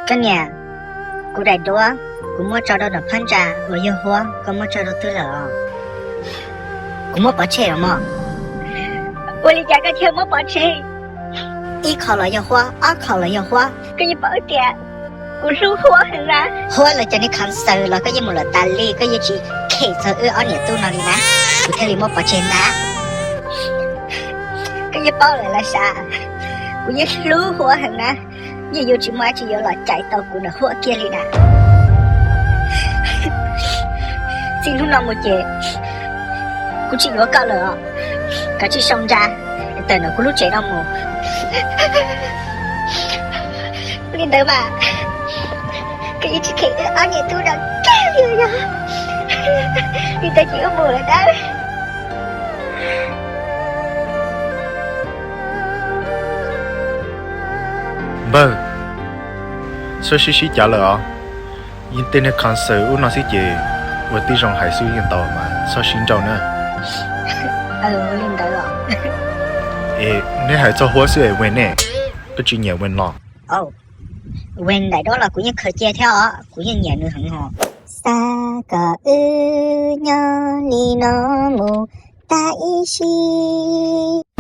Koj niam, kuv daim duab kuv muab tso rau nram phab ntsa uas yog Huab, koj muab tso rau twg lawm os? Kuv muab pov tseg los mog. Ua li cas koj thiaj muab pov tseg? Ib qho los yog Huab, ob qho los yog Huab. Koj yeej paub tias kuv hlub Huab heev na. Huab los cov niag concert los koj yeej mus lawm tas li, koj yeej tsis khem txog wb ob niam tub no li na, kuv thiaj li muab pov tseg ntag. Koj yeej paub lawm los sav, kuv yeej hlub Huab heev na, yeej yuav tsis muaj dab tsi yuav los cais tau kuv ntawm Huab kiag li na. Txij hnub no mus ces kuv tsis yuav koj lawm os. Koj tsis sau ntsa tawm ntawm kuv lub tsev no mus. Li ntawd mas koj yeej tsis khem wb ob niam tub no kiag li yog? Li ntawd ces wb mus lawm dab. Npawg, txhob sib sib cav lawm os. Yeej tej niag concert ub no xwb ces ua tib zoo hais xwb yeej tau mas txhob sib nrauj na. Li ntawd os. Es neb hais txog Huab xwb es Wen ne, koj tsis nyiam Wen los? Wen daim duab los kuv yeej khaws cia thiab os, kuv yeej nyiam nws heev hos. Xav kom wb nyob li no mus tag ib sim.